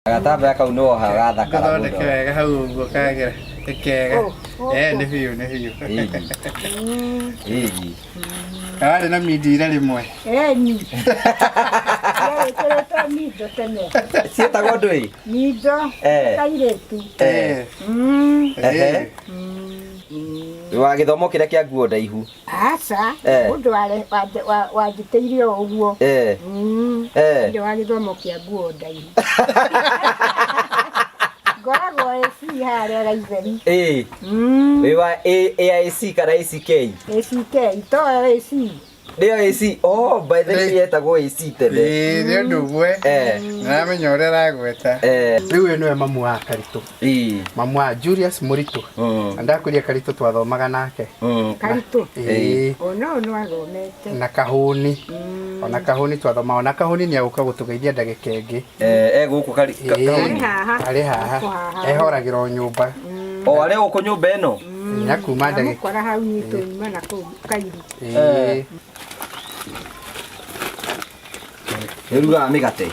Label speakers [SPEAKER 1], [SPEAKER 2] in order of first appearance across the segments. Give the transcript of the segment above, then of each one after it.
[SPEAKER 1] Gatambaya kau nĩ woha gathakara
[SPEAKER 2] Gathondeke
[SPEAKER 1] mũno.
[SPEAKER 2] wega hau ũguo kagĩra. Nĩ kega. Eh, nĩ biũ, nĩ biũ.
[SPEAKER 1] Ĩĩ. Ĩĩ.
[SPEAKER 2] Warĩ na mindira rĩmwe.
[SPEAKER 3] Eni. Wĩkĩrĩte mindo tene.
[SPEAKER 1] Ciĩtagwo ndũĩ?
[SPEAKER 3] Mindo.
[SPEAKER 1] Eh.
[SPEAKER 3] Kairĩtu.
[SPEAKER 2] Eh.
[SPEAKER 1] Ehe. Wa gĩthomo kĩrĩa kĩa nguo ndaihu.
[SPEAKER 3] Aca.
[SPEAKER 1] Eh.
[SPEAKER 3] Mũndũ wanjĩtĩire o ũguo.
[SPEAKER 1] Eh. Eh.
[SPEAKER 3] Ndĩ wa gĩthomo kĩa nguo ndaihu. Ngoragwo AC harĩa Gaitheri.
[SPEAKER 1] Ĩĩ. Wĩ wa AIC kana ACK?
[SPEAKER 3] ACK to AC.
[SPEAKER 1] Nĩyo AC. Oh, by the way yetagwo AC tene.
[SPEAKER 2] Ĩĩ, nĩ ũndũ ũmwe.
[SPEAKER 1] Eh.
[SPEAKER 2] Nĩramenya ũrĩa aragweta.
[SPEAKER 1] Eh.
[SPEAKER 2] Rĩu ũyũ nĩwe mamu wa Karitũ.
[SPEAKER 1] Ĩĩ.
[SPEAKER 2] Mamu wa Julius Mũritũ. Na ndakwĩria Karitũ twathomaga nake.
[SPEAKER 3] Karitũ.
[SPEAKER 2] Ĩĩ.
[SPEAKER 3] Ona ũyũ no athomete.
[SPEAKER 2] Na Kahũni. Ona Kahũni twathomaga. Ona Kahũni nĩ agũka gũtũgeithia ndagĩka ĩngĩ.
[SPEAKER 1] Eh, e gũkũ kari
[SPEAKER 2] Ĩĩ.
[SPEAKER 1] Kahũni.
[SPEAKER 3] Arĩ haha.
[SPEAKER 2] Arĩ haha.
[SPEAKER 3] Gũkũ haha.
[SPEAKER 2] Ehoragĩra o nyũmba.
[SPEAKER 1] O arĩ gũkũ nyũmba ĩno.
[SPEAKER 2] Na kuma ndagĩka.
[SPEAKER 3] Ndamũkora hau nyitũ nyuma na kũu Kairu.
[SPEAKER 2] Ĩĩ.
[SPEAKER 1] Nĩ ũrugaga mĩgate.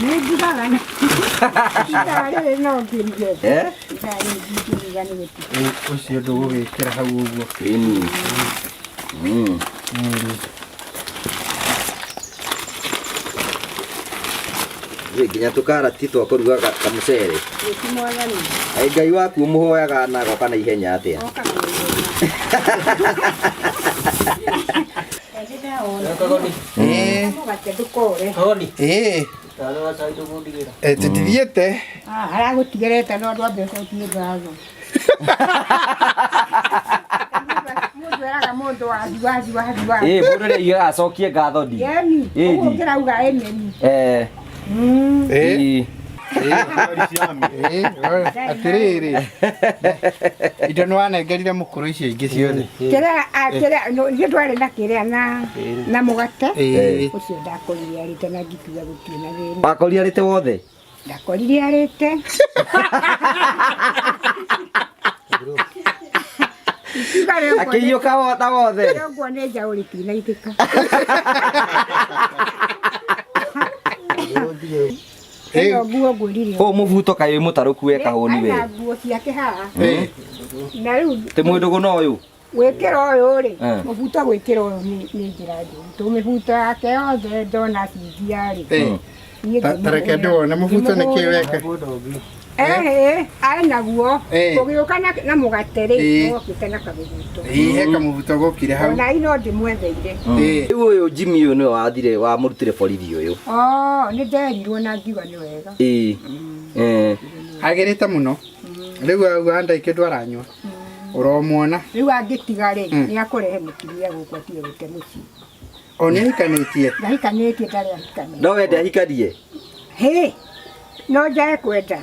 [SPEAKER 3] Nĩ njugaga na ithaa rĩrĩ no ngĩruge.
[SPEAKER 1] Eh?
[SPEAKER 3] Ithaa rĩrĩ ndingĩruga nĩ gũtirĩ.
[SPEAKER 2] Rĩu ũcio ndũgũgĩkĩra hau ũguo.
[SPEAKER 1] Ĩni. Ĩ, nginya tũkarati twa kũruga kamũcere.
[SPEAKER 3] Gĩti mwathani.
[SPEAKER 1] Ĩ, Ngai waku ũmũhoyaga na agoka na ihenya atĩa?
[SPEAKER 3] Okaga na ihenya.
[SPEAKER 2] Ĩĩ.
[SPEAKER 3] Mũgate ndũkore.
[SPEAKER 2] Ĩĩ. Eh, tũtithiĩte.
[SPEAKER 3] Aragũtigĩrĩte no ndwambe ũcokie ngatho. Mũndũ eraga mũndũ wathi wathi wathi wathi.
[SPEAKER 1] Ĩ, mũndũ nĩ aigaga acokie ngatho ndi.
[SPEAKER 3] Yeni,
[SPEAKER 1] Ĩni.
[SPEAKER 3] ũguo ũngĩrauga ĩmeni.
[SPEAKER 1] Eh.
[SPEAKER 2] Ĩĩ.
[SPEAKER 1] Ĩ.
[SPEAKER 2] Ĩĩ, atĩrĩrĩ indo nĩ wanengerire mũkũrũ icio ingĩ ciothe.
[SPEAKER 3] Kĩrĩa kĩrĩa niĩ ndwarĩ na kĩrĩa na na mũgate.
[SPEAKER 2] Ĩĩ.
[SPEAKER 3] Ũcio ndakorire arĩte na ngĩkiuga gũtirĩ na thĩna.
[SPEAKER 1] Wakorire arĩte wothe?
[SPEAKER 3] Ndakorire arĩte. Ngiuga rĩu
[SPEAKER 1] Akĩiyũka wotha wothe.
[SPEAKER 3] ũguo nĩ njaũ rĩtinaitĩka. Ĩno nguo ngwĩrire.
[SPEAKER 1] Ũũ mũbuto kaĩ wĩ mũtarũku we Kahũni we.
[SPEAKER 3] Ena nguo ciake haha.
[SPEAKER 1] Ĩ,
[SPEAKER 3] Na rĩu
[SPEAKER 1] Tĩ mwĩndũgũ na ũyũ.
[SPEAKER 3] gwĩkĩra ũyũ rĩ,
[SPEAKER 1] Eh.
[SPEAKER 3] mũbuto gwĩkĩra ũyũ nĩ njĩra njũru. Tondũ mĩbuto yake yothe ndona cinjia rĩ.
[SPEAKER 2] Ĩĩ.
[SPEAKER 3] Niĩ
[SPEAKER 2] Ta reke ndĩwone mũbuto nĩ kĩ weka.
[SPEAKER 3] Ehe, arĩ naguo.
[SPEAKER 2] Eh.
[SPEAKER 3] Ũgĩũka na mũgate rĩ,
[SPEAKER 2] Ĩĩ.
[SPEAKER 3] wokĩte na kamũbuto.
[SPEAKER 2] Ĩĩ, he kamũbuto gokire hau.
[SPEAKER 3] Ona no ndĩmwetheire.
[SPEAKER 2] Ĩĩ.
[SPEAKER 1] Rĩu ũyũ Jimmy ũyũ nĩwe wathire wamũrutire borithi ũyũ.
[SPEAKER 3] Oh, nĩ nderirwo na ngiuga nĩ wega.
[SPEAKER 1] Ĩĩ. Eh.
[SPEAKER 2] Agĩrĩte mũno. Rĩu auga ndai kĩndũ aranyua. Ũromuona.
[SPEAKER 3] Rĩu angĩtiga rĩ, nĩ akũrehe mũtumia gũkũ atige gũte mũciĩ.
[SPEAKER 2] O nĩ ahikanĩtie.
[SPEAKER 3] Ndahikanĩtie ndarĩ ahikanĩtie.
[SPEAKER 1] No wende ahikanie?
[SPEAKER 3] Hĩ, no njage kwenda.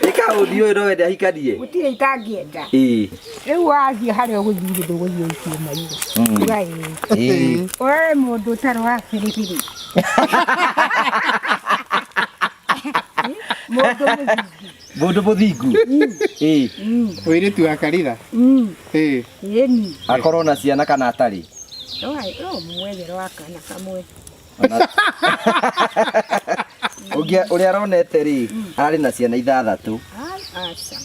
[SPEAKER 1] Ĩ Kahũni ũyũ no wende ahikanie?
[SPEAKER 3] Gũtirĩ itangĩenda.
[SPEAKER 1] Ĩĩ.
[SPEAKER 3] Rĩu wathiĩ harĩa ũgũthiĩ ndũgũthiĩ ũikie maitho. Uga ĩĩ.
[SPEAKER 1] Ĩĩ.
[SPEAKER 3] Ũrore mũndũ ũtarĩ wa biribiri. Mũndũ mũthingu.
[SPEAKER 1] Mũndũ mũthingu. Ĩĩ.
[SPEAKER 2] Mũirĩtu wa kanitha. Ĩĩ.
[SPEAKER 3] Ĩni.
[SPEAKER 1] Akorwo na ciana kana atarĩ.
[SPEAKER 3] No mwethere wa kana kamwe.
[SPEAKER 1] Ũngĩ ũrĩa aronete rĩ, arĩ na ciana ithathatũ.
[SPEAKER 3] Ai, aca.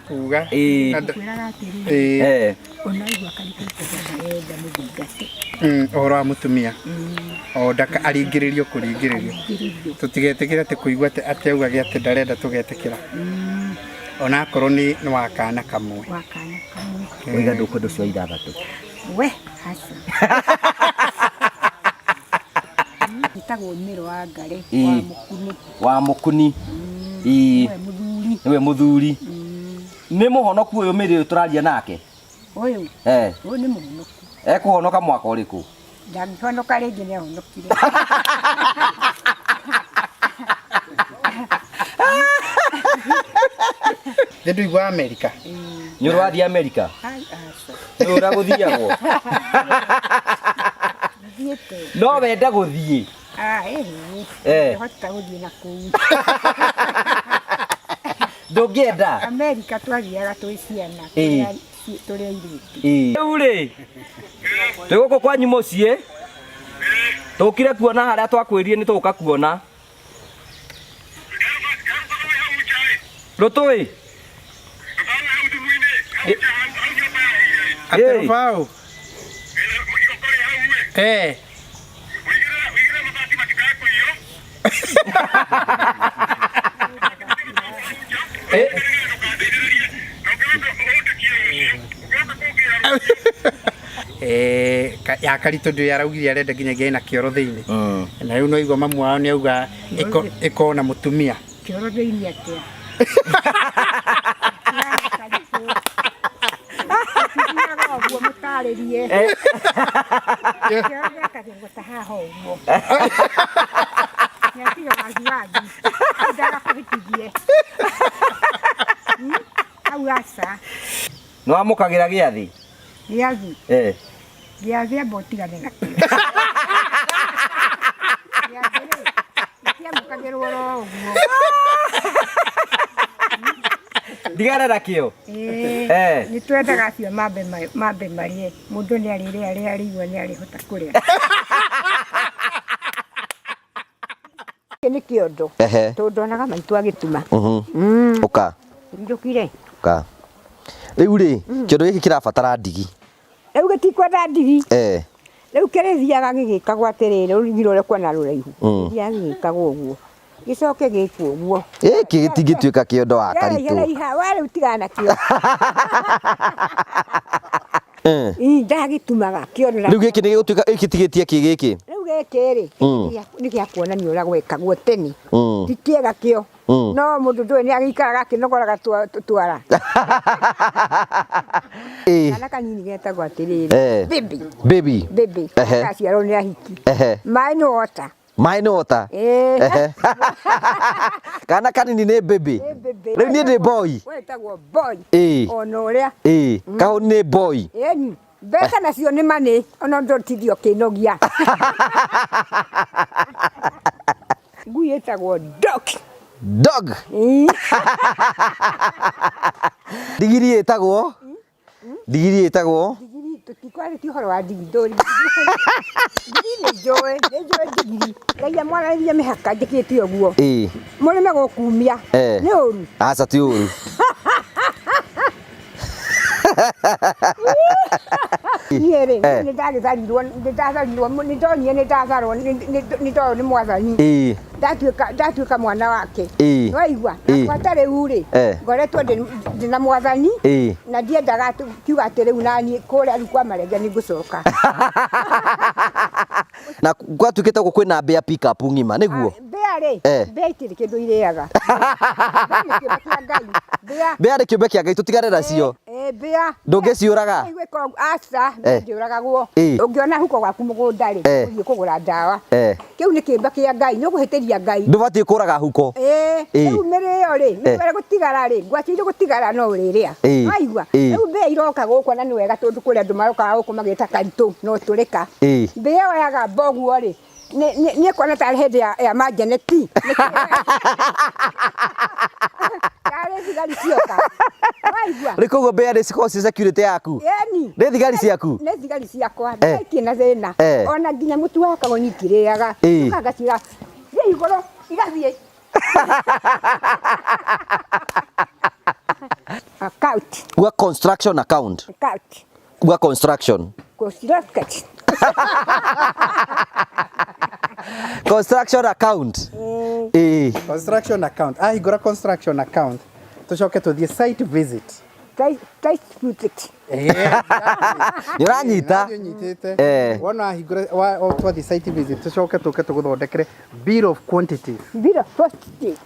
[SPEAKER 2] Kuga.
[SPEAKER 1] Ĩĩ.
[SPEAKER 3] Kwĩraga atĩrĩrĩ,
[SPEAKER 2] Ĩĩ.
[SPEAKER 1] Eh.
[SPEAKER 3] ona igua karikĩte ndarenda mũthingate.
[SPEAKER 2] Ũhoro wa mũtumia. O ndaka aringĩrĩrio kũringĩrĩrio.
[SPEAKER 3] Ngĩrĩrio.
[SPEAKER 2] Tũtigetĩkĩre atĩ kũigua atĩ atĩ augage atĩ ndarenda tũgetĩkĩra. Ona akorwo nĩ nĩ wa kana kamwe.
[SPEAKER 3] Wa kana kamwe.
[SPEAKER 1] Waiga ndũkwenda ũcio wa ithathatũ.
[SPEAKER 3] We, aca. Njĩtagwo Mĩro wa Ngare
[SPEAKER 1] Ĩĩ.
[SPEAKER 3] wa Mũkuni.
[SPEAKER 1] Wa Mũkuni. Ĩĩ.
[SPEAKER 3] Nĩwe mũthuri.
[SPEAKER 1] Nĩwe mũthuri. Nĩ mũhonoku ũyũ mĩrĩ ũyũ tũraria nake.
[SPEAKER 3] Ũyũ,
[SPEAKER 1] Eh.
[SPEAKER 3] ũyũ nĩ mũhonoku.
[SPEAKER 1] Ekũhonoka mwaka ũrĩkũ?
[SPEAKER 3] Ndangĩhonoka rĩngĩ nĩ ahonokire.
[SPEAKER 2] Nĩ ndũigua Amerika.
[SPEAKER 1] Nĩ ũrĩ wathiĩ Amerika?
[SPEAKER 3] Ai, aca.
[SPEAKER 1] Nĩ ũrĩa gũthiagwo?
[SPEAKER 3] Thiĩte.
[SPEAKER 1] No wende gũthiĩ?
[SPEAKER 3] Ah, ĩhĩ.
[SPEAKER 1] Eh.
[SPEAKER 3] Hota gũthiĩ na kũu.
[SPEAKER 1] Ndũngĩenda?
[SPEAKER 3] Amerika twathiaga twĩ ciana.
[SPEAKER 1] Ĩĩ.
[SPEAKER 3] Tũrĩ airĩtu.
[SPEAKER 1] Ĩĩ. Rĩu rĩ, twĩ gũkũ kwanyu mũciĩ Tũkire kuona harĩa twakwĩrire nĩ tũgũka kuona. Rũtũĩ.
[SPEAKER 2] Atĩ
[SPEAKER 1] Ĩĩ.
[SPEAKER 2] rũbaũ. Eh.
[SPEAKER 1] Eh.
[SPEAKER 2] Eh, ya karitũ ndĩ araugire arenda nginyagia ĩna kĩoro thĩinĩ. Na rĩu no igua mamu wao nĩ auga ĩkorwo na mũtumia.
[SPEAKER 3] Kĩoro thĩinĩ atĩa? Tithiaga ũguo mũtarĩrie. Kĩoro gĩakagĩrwo ta haha ũguo. Nĩatiga waziwazi. Ndagakũhĩtithie. Hau aca.
[SPEAKER 1] Nĩ wamũkagĩra gĩathĩ?
[SPEAKER 3] Gĩathĩ.
[SPEAKER 1] Eh.
[SPEAKER 3] Gĩathĩ amba ũtigane nakĩo. Gĩathĩ rĩ, gĩtiamũkagĩrwo oro ũguo.
[SPEAKER 1] Ndigane nakĩo.
[SPEAKER 3] Ĩĩ,
[SPEAKER 1] Eh.
[SPEAKER 3] nĩ twendaga acio mambe mambe marĩe. Mũndũ nĩ arĩrĩa arĩa arĩigua nĩ arĩhota kũrĩa. Gĩkĩ nĩ kĩondo.
[SPEAKER 1] Ehe.
[SPEAKER 3] Tondũ ndonaga maitũ agĩtuma.
[SPEAKER 1] Ũka.
[SPEAKER 3] Njũkire.
[SPEAKER 1] Ũka. Rĩu rĩ, kĩondo gĩkĩ kĩrabatara ndigi.
[SPEAKER 3] Rĩu gĩtikwenda ndigi.
[SPEAKER 1] Eh.
[SPEAKER 3] Rĩu kĩrĩthiaga gĩgĩkagwo atĩrĩrĩ, rũrigi rũrĩa kuona rũraihu. Gĩthiaga gĩgĩkagwo ũguo. Gĩcoke gĩkwo ũguo.
[SPEAKER 1] Gĩkĩ gĩtingĩtuĩka kĩondo wa karitũ.
[SPEAKER 3] Raiha, we rĩu tigana nakĩo.
[SPEAKER 1] Eh.
[SPEAKER 3] Ii ndagĩtumaga kĩondo.
[SPEAKER 1] Rĩu gĩkĩ nĩ gĩgũtuĩka gĩtigĩtie kĩ gĩkĩ?
[SPEAKER 3] Rĩu gĩkĩ rĩ, nĩ gĩa kuonania ũrĩa gwekagwo tene.
[SPEAKER 1] Mm.
[SPEAKER 3] Ti kĩega kĩo.
[SPEAKER 1] Mm.
[SPEAKER 3] No mũndũ ndũĩ nĩ agĩikaraga akĩnogoraga twara.
[SPEAKER 1] Ĩĩ.
[SPEAKER 3] Kana kanini getagwo atĩrĩrĩ.
[SPEAKER 1] Eh.
[SPEAKER 3] Baby.
[SPEAKER 1] Baby.
[SPEAKER 3] Baby.
[SPEAKER 1] Ehe.
[SPEAKER 3] Gaciarwo nĩ ahiki.
[SPEAKER 1] Ehe.
[SPEAKER 3] Maĩ nĩ wota.
[SPEAKER 1] Maĩ nĩ wota.
[SPEAKER 3] Ĩĩ.
[SPEAKER 1] Ehe. Kana kanini nĩ baby.
[SPEAKER 3] Nĩ baby.
[SPEAKER 1] Rĩu niĩ ndĩ boy.
[SPEAKER 3] Wetagwo boy.
[SPEAKER 1] Ĩĩ.
[SPEAKER 3] Ona ũrĩa.
[SPEAKER 1] Ĩĩ. Kahũni nĩ boy.
[SPEAKER 3] Ĩni. Mbeca nacio nĩ money ona ndũtithio ũkĩnogia. Ngui ĩtagwo dog.
[SPEAKER 1] Dog.
[SPEAKER 3] Ĩĩ.
[SPEAKER 1] Ndigiri ĩtagwo? Ndigiri ĩtagwo?
[SPEAKER 3] Ndigiri tũtikwarĩtie ũhoro wa ndigiri ndũri. Ndigiri nĩ njũĩ, nĩ njũĩ ndigiri. Ngai amwarĩrie mĩhaka njĩkĩte ũguo.
[SPEAKER 1] Ĩĩ.
[SPEAKER 3] Mũrĩme gũkumia.
[SPEAKER 1] Eh.
[SPEAKER 3] Nĩ ũru.
[SPEAKER 1] Aca ti ũru.
[SPEAKER 3] Niĩ rĩ,
[SPEAKER 1] Eh.
[SPEAKER 3] nĩ ndagĩtharirwo, nĩ ndatharirwo, nĩ ndonire nĩ ndatharwo, nĩ ndoywo nĩ mwathani.
[SPEAKER 1] Ĩĩ.
[SPEAKER 3] Ndatuĩka mwana wake.
[SPEAKER 1] Ĩĩ.
[SPEAKER 3] Nĩwaigua?
[SPEAKER 1] Ĩĩ.
[SPEAKER 3] Na gwata rĩu rĩ,
[SPEAKER 1] Eh.
[SPEAKER 3] ngoretwo ndĩ na mwathani.
[SPEAKER 1] Ĩĩ.
[SPEAKER 3] Na ndiendaga kiuga atĩ rĩu naniĩ kũrĩa rĩu kwa marenge nĩ ngũcoka.
[SPEAKER 1] Na gwatuĩkĩte ũguo kwĩna mbĩa pick up ng'ima nĩguo?
[SPEAKER 3] Mbĩa rĩ,
[SPEAKER 1] Eh.
[SPEAKER 3] mbĩa itirĩ kĩndũ irĩaga. Mbĩa nĩ kĩũmbe kĩa Ngai. Mbĩa.
[SPEAKER 1] Mbĩa nĩ kĩũmbe kĩa Ngai tũtigane nacio.
[SPEAKER 3] Ĩĩ, mbĩa.
[SPEAKER 1] Ndũngĩciũraga?
[SPEAKER 3] Aca,
[SPEAKER 1] Eh.
[SPEAKER 3] ndiũragagwo.
[SPEAKER 1] Ĩĩ.
[SPEAKER 3] Ũngĩona huko gwaku mũgũnda rĩ,
[SPEAKER 1] Eh.
[SPEAKER 3] ũthiĩ kũgũra ndawa.
[SPEAKER 1] Eh.
[SPEAKER 3] Kĩu nĩ kĩũmbe kĩa Ngai, nĩ ũkũhĩtĩria Ngai.
[SPEAKER 1] Ndũbatiĩ kũraga huko.
[SPEAKER 3] Ĩĩ,
[SPEAKER 1] Ĩĩ.
[SPEAKER 3] rĩu mĩrĩo rĩ,
[SPEAKER 1] Eh.
[SPEAKER 3] mĩrĩo gũtigara rĩ, ngwacĩ iria gũtigara no ũrĩrĩa.
[SPEAKER 1] Ĩĩ.
[SPEAKER 3] Waigua?
[SPEAKER 1] Ĩĩ.
[SPEAKER 3] Rĩu mbĩa iroka gũkũ na nĩ wega tondũ kũrĩ andũ marokaga gũkũ magĩta karitũ no tũrĩka.
[SPEAKER 1] Ĩĩ.
[SPEAKER 3] Mbĩa yoyaga mboguo rĩ, nĩ kuona tarĩ hĩndĩ ya manjeneti. Tarĩ thigari cioka. Waigua?
[SPEAKER 1] Rĩu koguo mbĩa nĩ cikoragwo ci security yaku?
[SPEAKER 3] Ĩni.
[SPEAKER 1] Nĩ thigari ciaku?
[SPEAKER 3] Nĩ thigari ciakwa.
[SPEAKER 1] Eh.
[SPEAKER 3] Ndikaikie na thĩna.
[SPEAKER 1] Eh.
[SPEAKER 3] Ona nginya mũtu wa kagoni itirĩaga.
[SPEAKER 1] Ĩĩ.
[SPEAKER 3] Ũka ngaciĩra, thiĩ igũrũ, igathiĩ. Account.
[SPEAKER 1] Uga construction account.
[SPEAKER 3] Account.
[SPEAKER 1] Uga construction.
[SPEAKER 3] Construction.
[SPEAKER 1] Construction account. Ĩĩ.
[SPEAKER 2] Construction account. Ahingũra construction account. Tũcoke tũthiĩ site visit.
[SPEAKER 3] Site visit.
[SPEAKER 1] Nĩ ũranyita?
[SPEAKER 2] Nĩ nyitĩte.
[SPEAKER 1] Eh.
[SPEAKER 2] Wona wahingũra twathiĩ site visit tũcoke tũke tũgũthondekere bill of quantities.
[SPEAKER 3] Bill of quantities.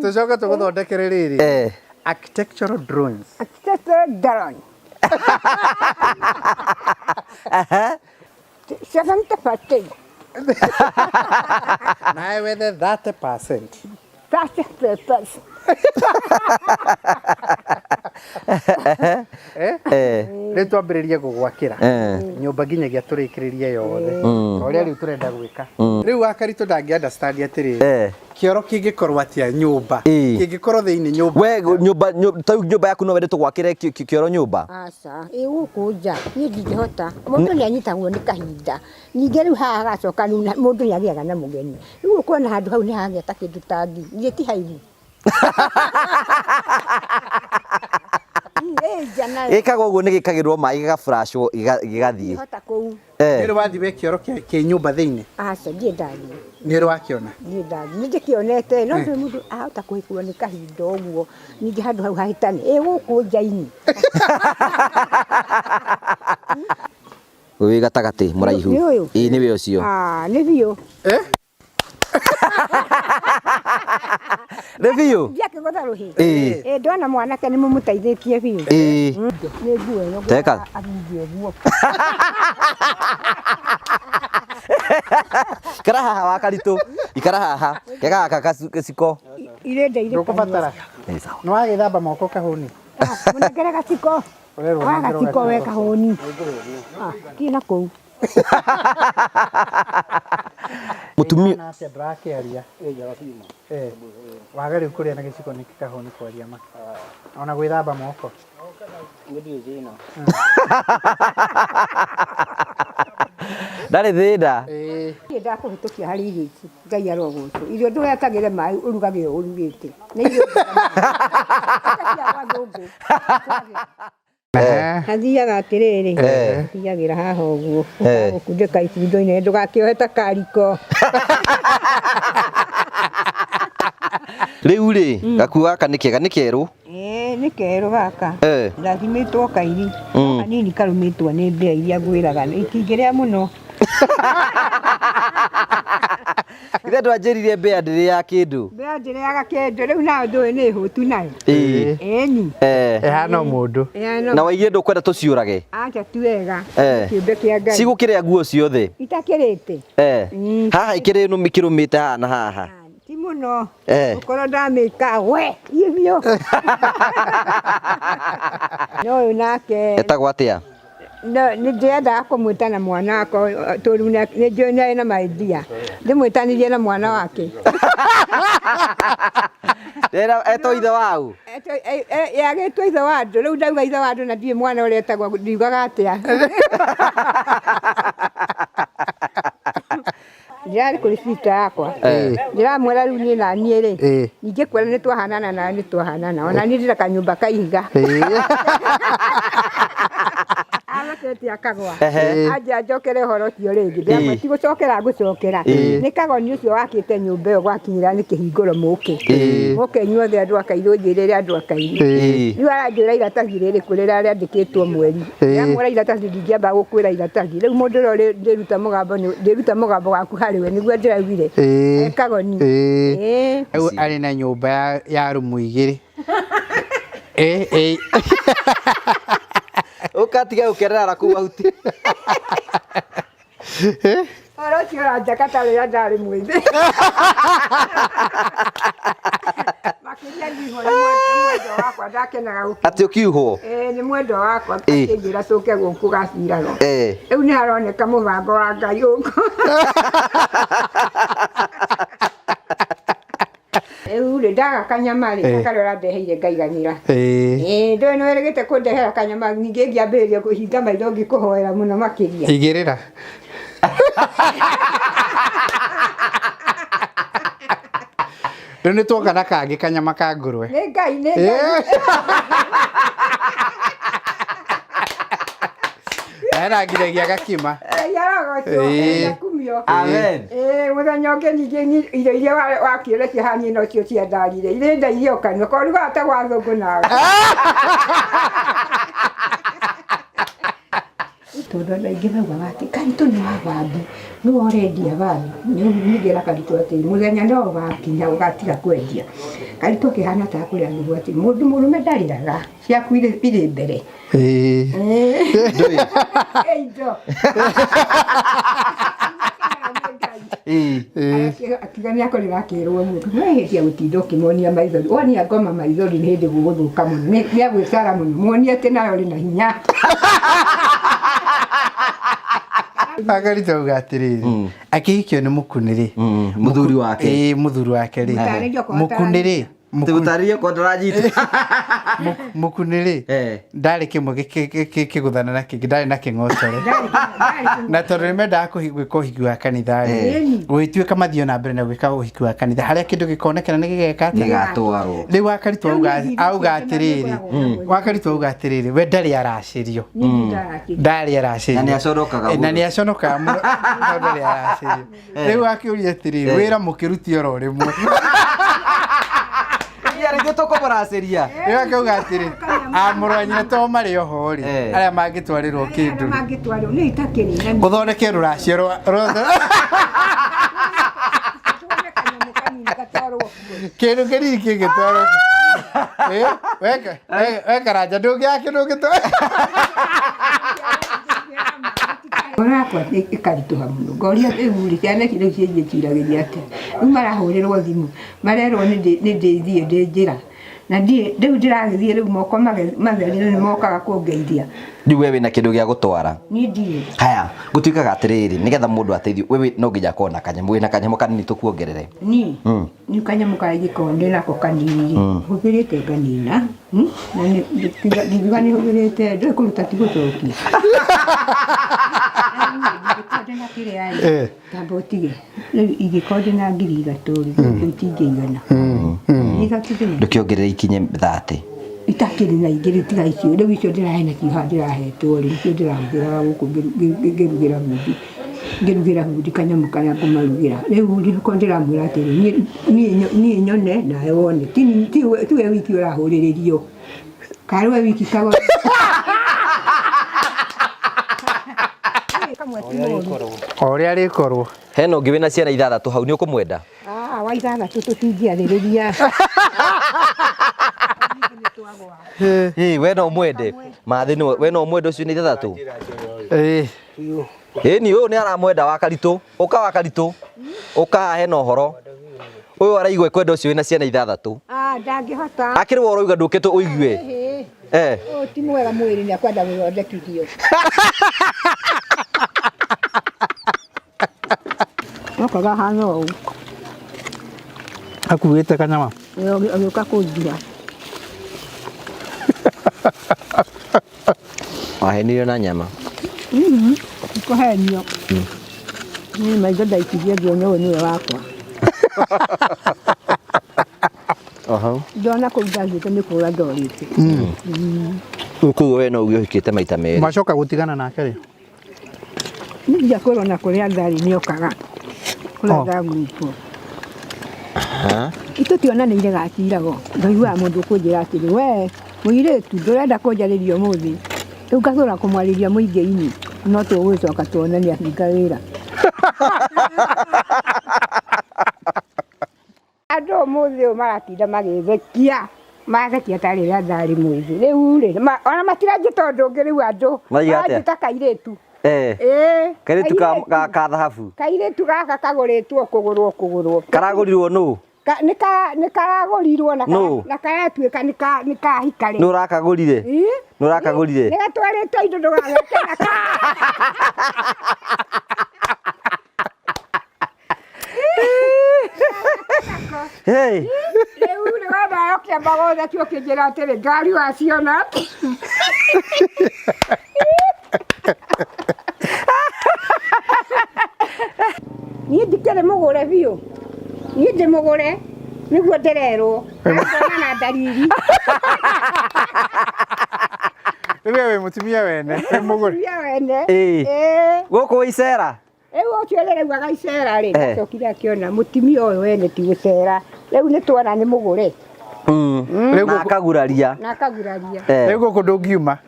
[SPEAKER 2] Tũcoke tũgũthondekere rĩrĩ.
[SPEAKER 1] Eh.
[SPEAKER 2] Architectural drawings.
[SPEAKER 3] Architectural drawing.
[SPEAKER 1] Aha.
[SPEAKER 3] 70%.
[SPEAKER 2] Nawe wethe 30%.
[SPEAKER 3] 30%.
[SPEAKER 1] Eh.
[SPEAKER 2] Rĩu twambĩrĩrie gũgwakĩra
[SPEAKER 1] Eh.
[SPEAKER 2] nyũmba nginyagia tũrĩkĩrĩrie yothe ta ũrĩa rĩu tũrenda gwĩka. Rĩu Wakaritũ ndangĩ understand atĩrĩrĩ,
[SPEAKER 1] Eh.
[SPEAKER 2] kĩoro kĩngĩkorwo atĩa nyũmba,
[SPEAKER 1] Ĩĩ.
[SPEAKER 2] kĩngĩkorwo thĩinĩ nyũmba.
[SPEAKER 1] We nyũmba ta rĩu nyũmba yaku no wende tũgwakĩre kĩoro nyũmba?
[SPEAKER 3] Aca, ĩ gũkũ nja niĩ ndingĩhota. Mũndũ nĩ anyitagwo nĩ kahinda. Ningĩ rĩu haha hagacoka rĩu mũndũ nĩ agĩaga na mũgeni. Rĩu ũkona handũ hau nĩ hagĩa ta kĩndũ ta ngi. Githĩ ti haibu? Ĩ nja nayo.
[SPEAKER 1] Gĩkagwo ũguo nĩ gĩkagĩrwo maĩ gĩgaflashwo gĩgathiĩ.
[SPEAKER 3] Ndingĩhota kũu.
[SPEAKER 1] Eh.
[SPEAKER 2] Nĩ ũrĩ wathiĩ we kĩoro kĩ nyũmba thĩinĩ?
[SPEAKER 3] Aca, ndirĩ ndathiĩ.
[SPEAKER 2] Nĩ ũrĩ wakĩona?
[SPEAKER 3] Ndirĩ ndathiĩ. Nĩ ndĩkĩonete, no ndũĩ mũndũ ahota kũhĩkwo nĩ kahinda ũguo. Ningĩ handũ hau hahĩtane. Ĩ gũkũ nja-inĩ.
[SPEAKER 1] Wĩ gatagatĩ mũraihu.
[SPEAKER 3] Nĩ ũyũ?
[SPEAKER 1] Ĩĩ nĩwe ũcio.
[SPEAKER 3] Ah, nĩ biũ.
[SPEAKER 2] Eh?
[SPEAKER 1] Nĩ biũ?
[SPEAKER 3] Ndiakĩgũtha rũhĩ.
[SPEAKER 1] Ĩĩ.
[SPEAKER 3] Ĩ ndona mwanake nĩ mũmũteithĩtie biũ.
[SPEAKER 1] Ĩĩ.
[SPEAKER 3] Nĩ nguo ĩno
[SPEAKER 1] Teka.
[SPEAKER 3] athungie ũguo.
[SPEAKER 1] Ikara haha Wakaritũ. Ikara haha. Kega gaka gaciko.
[SPEAKER 3] Irenda irĩ
[SPEAKER 2] Ndũkũbatara.
[SPEAKER 1] Nĩ sawa.
[SPEAKER 2] Nĩ wagĩthamba moko kahũni?
[SPEAKER 3] Mũnengere gaciko.
[SPEAKER 2] Ũrerwo
[SPEAKER 3] Wa
[SPEAKER 2] ũnengerwo
[SPEAKER 3] gaciko we kahũni. Ah, thiĩ na kũu.
[SPEAKER 1] Mũtumia
[SPEAKER 2] Na atĩa ndũrakĩaria? Eh. Waga rĩu kũrĩa na gĩciko nĩkĩ kahũni kwaria ma? Ona gwĩthamba moko.
[SPEAKER 1] Ndarĩ thĩna.
[SPEAKER 2] Ĩĩ.
[SPEAKER 3] Niĩ ndakũhĩtũkia harĩ irio ici. Ngai arogocwo. Irio ndũgetagĩre maĩ ũrugage o ũrugĩte. Nĩ irio njega mũno. Ata cia gwathũngũ.
[SPEAKER 2] Eh.
[SPEAKER 3] Hathiaga atĩrĩrĩ,
[SPEAKER 1] Eh.
[SPEAKER 3] thiagĩra haha ũguo,
[SPEAKER 1] Eh.
[SPEAKER 3] ũgakundĩka ibundo-inĩ ndũgakĩohe ta kariko.
[SPEAKER 1] Rĩu rĩ, gakuo gaka nĩ kega, nĩ kerũ.
[SPEAKER 3] Ĩĩ nĩ kerũ gaka.
[SPEAKER 1] Eh.
[SPEAKER 3] Gathimĩtwo kairi.
[SPEAKER 1] Mm.
[SPEAKER 3] Kanini karũmĩtwo nĩ mbĩa iria ngwĩraga. Itingĩrĩa mũno.
[SPEAKER 1] Ithe ndwanjĩrire mbĩa ndĩrĩaga kĩndũ.
[SPEAKER 3] Mbĩa ndĩrĩaga kĩndũ rĩu nayo ndũĩ nĩ hũtu nayo.
[SPEAKER 1] Ĩĩ.
[SPEAKER 3] Ĩni.
[SPEAKER 1] Eh.
[SPEAKER 2] Ĩhana o mũndũ.
[SPEAKER 3] Ĩhana
[SPEAKER 1] Na waigire ndũkwenda tũciũrage.
[SPEAKER 3] Acha ti wega.
[SPEAKER 1] Eh.
[SPEAKER 3] Kĩũmbe kĩa Ngai.
[SPEAKER 1] Cigũkĩrĩa nguo ciothe.
[SPEAKER 3] Itakĩrĩte.
[SPEAKER 1] Eh.
[SPEAKER 3] Mm.
[SPEAKER 1] Haha ikĩrĩ nũmi kĩrũmĩte haha na haha.
[SPEAKER 3] Ti mũno.
[SPEAKER 1] Eh.
[SPEAKER 3] Ũkorwo ndamĩka we iĩ biũ. No ũyũ nake
[SPEAKER 1] Etagwo atĩa?
[SPEAKER 3] no nĩ ndĩrendaga kũmwĩta na mwana wakwa tondũ nĩ njũĩ nĩ arĩ na maidia. Ndĩmwĩtanirie na mwana wake.
[SPEAKER 1] Ndĩrera etwo ithe wau.
[SPEAKER 3] Yagĩtwo ithe wa andũ rĩu ndauga ithe wa andũ na ndiũĩ mwana ũrĩa etagwo ndiugaga atĩa. Ndĩrarĩ kũrĩ sister yakwa.
[SPEAKER 1] Eh.
[SPEAKER 3] Ndĩramwĩra rĩu niĩ na niĩ rĩ,
[SPEAKER 2] Ĩĩ.
[SPEAKER 3] ningĩ kwĩra nĩ twahanana nawe nĩ twahanana. Ona niĩ ndĩna kanyũmba ka ihiga.
[SPEAKER 2] Ĩĩ.
[SPEAKER 3] Athekete akagwa.
[SPEAKER 1] Ehe.
[SPEAKER 3] Anjia njokere ũhoro ũcio rĩngĩ. Ndĩramwĩra
[SPEAKER 1] Ĩĩ.
[SPEAKER 3] ti gũcokera ngũcokera.
[SPEAKER 1] Ĩĩ.
[SPEAKER 3] Nĩ kagoni ũcio wakĩte nyũmba ĩyo gwakinyĩra nĩ kĩhingũro mũke.
[SPEAKER 1] Ĩĩ.
[SPEAKER 3] Mũke inyuothe andũ a Kairũ njĩrĩre andũ a Kairũ.
[SPEAKER 1] Ĩĩ.
[SPEAKER 3] Rĩu aranjĩra iratathi rĩrĩ kũrĩra rĩandĩkĩtwo mweri.
[SPEAKER 2] Ĩĩ.
[SPEAKER 3] Ndĩramwĩra iratathi ndingĩamba gũkwĩra iratathi. Rĩu mũndũ ũrĩa ndĩruta mũgambo ndĩruta mũgambo waku harĩ we nĩguo ndĩraugire.
[SPEAKER 2] Ĩĩ.
[SPEAKER 3] Eh, Kagoni.
[SPEAKER 2] Ĩĩ.
[SPEAKER 3] Ĩĩ.
[SPEAKER 2] Rĩu arĩ na nyũmba ya rumu igĩrĩ. Ĩĩ, ĩĩ.
[SPEAKER 1] Ũkatiga gũkerera kũu ahuti.
[SPEAKER 3] Ũhoro ũcio ũranjaka ta rĩrĩa ndarĩ mwĩthĩ. Makĩria ndihwo nĩ mwendwa wakwa ndakenaga gũkena.
[SPEAKER 1] Atĩ ũkiuhwo.
[SPEAKER 3] Ĩĩ nĩ mwendwa wakwa
[SPEAKER 1] Ĩĩ.
[SPEAKER 3] akĩnjĩra tũke gũkũ gacirarwo.
[SPEAKER 1] Eh.
[SPEAKER 3] Rĩu nĩ haroneka mũbango wa Ngai gũkũ. Rĩu rĩ ndaga kanyama rĩ
[SPEAKER 2] Ĩĩ.
[SPEAKER 3] karĩa ũrandeheire ngaiganĩra.
[SPEAKER 2] Ĩĩ.
[SPEAKER 3] Ĩĩ ndũĩ nĩ wĩrĩgĩte kũndehera kanyama ningĩ ngĩambĩrĩria kũhinga maitho ngĩkũhoera mũno makĩria.
[SPEAKER 2] Igĩrĩra. Rĩu nĩ tuoka na kangĩ kanyama ka ngũrwe.
[SPEAKER 3] Nĩ Ngai nĩ Ngai.
[SPEAKER 2] Hena nginyagia gakima.
[SPEAKER 3] Ngai arogocwo
[SPEAKER 2] Ĩĩ.
[SPEAKER 3] akumio.
[SPEAKER 1] Amen.
[SPEAKER 3] Ĩĩ mũthenya ũngĩ ningĩ irio iria wakĩũrekia haha niĩ nocio ciandarire irĩ ndairie o kanua korugaga ta gwa thũngũ nawe. Tondũ andũ aingĩ maugaga atĩ Karitũ nĩ wa bangi, nĩwe ũrendia bangi. Niĩ ngera Karitũ atĩ mũthenya no ũgakinya ũgatiga kwendia. Karitũ akĩhana ta akũrĩa nĩguo atĩ mũndũ mũrũme ndarĩraga, ciaku irĩ mbere.
[SPEAKER 2] Ĩĩ.
[SPEAKER 1] Ndũĩ.
[SPEAKER 3] Ĩ indo. Akiuga nĩ akorire akĩrwo ũguo, wehĩtia gũtinda ũkĩmuonia maithori, wonia ngoma maithori nĩ hĩndĩ gũgũthũka mũno, nĩ agwĩcara mũno, muonie atĩ nawe ũrĩ na hinya.
[SPEAKER 2] Agarita auga atĩrĩrĩ, akĩhikio nĩ mũkunĩ rĩ,
[SPEAKER 1] Mũthuri wake.
[SPEAKER 2] Ĩĩ, mũthuri wake rĩ,
[SPEAKER 3] Mũtarĩrie okorwo
[SPEAKER 2] mũkunĩ rĩ,
[SPEAKER 1] Tũtarĩrie kwa ndũranyita.
[SPEAKER 2] Mũkunĩ rĩ, ndarĩ kĩmwe kĩgũthana na kĩngĩ, ndarĩ na kĩng'otore. Na tondũ nĩ mendaga gwĩka ũhiki wa kanitha rĩ, gũgĩtuĩka mathiĩ na mbere na gwĩka ũhiki wa kanitha, harĩa kĩndũ gĩkonekana nĩ gĩgeka atĩa?
[SPEAKER 1] Gĩgatwarwo.
[SPEAKER 2] Rĩu Wakaritũ auga atĩrĩrĩ, Wakaritũ auga atĩrĩrĩ, we ndarĩ aracĩrio. Ndarĩ aracĩrio.
[SPEAKER 1] Na nĩaconokaga
[SPEAKER 2] Na
[SPEAKER 1] mũno.
[SPEAKER 2] nĩaconokaga mũno tondũ ndarĩ aracĩrio. Rĩu akĩũria atĩrĩrĩ, wĩra mũkĩruti oro rĩmwe.
[SPEAKER 1] Iya rĩngĩ tũkũmũracĩria.
[SPEAKER 2] Rĩu akauga atĩrĩ, amũrũ wa nyina to marĩ oho rĩ, arĩa mangĩtwarĩrwo kĩndũ rĩ,
[SPEAKER 3] Mangĩtwarĩrwo nĩ itakĩrĩ na
[SPEAKER 2] ũthondeke rũracio rwa
[SPEAKER 3] tuone kanyamũ kanini gatwarwo kuo.
[SPEAKER 2] Kĩndũ kĩnini kĩngĩtwarwo. We Karanja ndũngĩaga kĩndũ ũngĩtwara.
[SPEAKER 3] Ngoro yakwa ĩkaritũha mũno, ngoria rĩu rĩ, ciana ici rĩu ciĩnjĩciragia atĩa, rĩu marahũrĩrwo thimũ marerwo nĩ ndĩthiĩ ndĩ njĩra, na ndiĩ rĩu ndĩragĩthiĩ rĩu moko matheri nĩ mokaga kũngeithia.
[SPEAKER 1] Rĩu we wĩna kĩndũ gĩa gũtwara?
[SPEAKER 3] Niĩ ndirĩ.
[SPEAKER 1] Haya, gũtuĩkaga atĩrĩrĩ, nĩgetha mũndũ ateithio, we no nginya akorwo na kanyamũ, wĩna kanyamũ kanini tũkuongerere.
[SPEAKER 3] Niĩ nĩ kanyamũ karĩa ingĩkorwo ndĩ nako kanini hũthĩrĩte nganina, na ndingiuga nĩ hũthĩrĩte, ndũĩ kũruta ti gũcokia. Ingĩkorwo ndĩna kĩrĩa rĩ, tamba ũtige, rĩu ingĩkorwo ndĩna 3,000 rĩ, itingĩigana. 3,000 ndĩna.
[SPEAKER 1] Ndũkĩongerere ikinye 30.
[SPEAKER 3] Itakĩrĩ na ingĩ rĩu tiga icio, rĩu icio ndĩrahe nacio haha ndĩrahetwo rĩ, nĩcio ndĩrahũthĩraga gũkũ ngĩrugĩra bundi. Ngĩrugĩra bundi kanyamũ karĩa ngũmarugĩra. Rĩu rĩ, okorwo ndĩramwĩra atĩrĩ, niĩ nyone nawe wone, ti we wiki ũrahũrĩrĩrio. Karĩ we wiki kagũra.
[SPEAKER 2] O ũrĩa rĩkorwo.
[SPEAKER 1] Hena ũngĩ wĩna ciana 6 hau, nĩ ũkũmwenda?
[SPEAKER 3] Wa 6 tũtingĩarĩrĩria.
[SPEAKER 1] We no ũmwende? Mathĩ nĩwe, we no ũmwende ũcio nĩ 6?
[SPEAKER 2] Ĩĩ.
[SPEAKER 1] Ĩni ũyũ nĩ aramwenda Wakaritũ. Ũka Wakaritũ. Ũka haha hena ũhoro. Ũyũ araigua ekwenda ũcio wĩna ciana 6.
[SPEAKER 3] Ndangĩhota.
[SPEAKER 1] Akĩrĩ we ũrauga ndũkĩte ũigue.
[SPEAKER 3] Ũyũ ti mwega mwĩrĩ, nĩ akwenda gũthondekithio. Okaga hana ũũ.
[SPEAKER 2] Akuĩte kanyama.
[SPEAKER 3] Agĩũka kũnjia.
[SPEAKER 1] Wahenirio na nyama.
[SPEAKER 3] Kũhenio. Niĩ maitho ndaikirie ngĩona ũyũ nĩwe wakwa. Ndona kũu ndathiĩte nĩ kũra ndorĩte.
[SPEAKER 1] Koguo we no uge ũhikĩte maita merĩ.
[SPEAKER 2] Macoka gũtigana nake rĩ?
[SPEAKER 3] Niĩ ndiakwĩrwo na kũrĩa ndarĩ nĩokaga. Kũrĩa ndagũrĩtwo. Itũtionanĩire gacirago. Ndaiguaga mũndũ ũkũnjĩra atĩrĩ, we mũirĩtu ndũrenda kũnjarĩria ũmũthĩ. Rĩu ngatũra kũmwarĩria mũingĩ-inĩ, no tũgũgĩcoka tuonane ahinga wĩra. Andũ ũmũthĩ ũyũ maratinda magĩthekia, mathekia ta rĩrĩa ndarĩ mwĩthĩ. Rĩu rĩ, ona matiranjĩta ũndũ ũngĩ rĩu andũ.
[SPEAKER 1] Maraiga atĩa?
[SPEAKER 3] Maranjĩta kairĩtu.
[SPEAKER 1] Kairĩtu ka thahabu.
[SPEAKER 3] Kairĩtu gaka kagũrĩtwo kũgũrwo kũgũrwo.
[SPEAKER 1] Karagũrirwo nũ?
[SPEAKER 3] Nĩ karagũrirwo
[SPEAKER 1] Nũ?
[SPEAKER 3] na karatuĩka nĩ kahika rĩ.
[SPEAKER 1] Nũ ũrakagũrire? Nũ ũrakagũrire?
[SPEAKER 3] Nĩ gatwarĩtwo indo ndũgageke na ka.
[SPEAKER 1] Hey.
[SPEAKER 3] Rĩu rĩ wona ũkĩamba gũthekio ũkĩnjĩra atĩrĩ ngari waciona atĩa? Niĩ ndikĩrĩ mũgũre biũ. Niĩ ndĩ mũgũre nĩguo ndĩrerwo. Ngona na ndariri.
[SPEAKER 2] Rĩu we wĩ mũtumia wene, wĩ mũgũre.
[SPEAKER 3] Mũtumia wene.
[SPEAKER 1] Ĩĩ. Gũkũ wĩ icera?
[SPEAKER 3] Rĩu ũcio rĩraugaga icera rĩ, acokire akĩona mũtumia ũyũ wene ti gũcera. Rĩu nĩ tuona nĩ mũgũre.
[SPEAKER 2] Rĩu
[SPEAKER 1] Na akaguraria.
[SPEAKER 3] Na akaguraria.
[SPEAKER 2] Rĩu gũkũ ndũngiuma.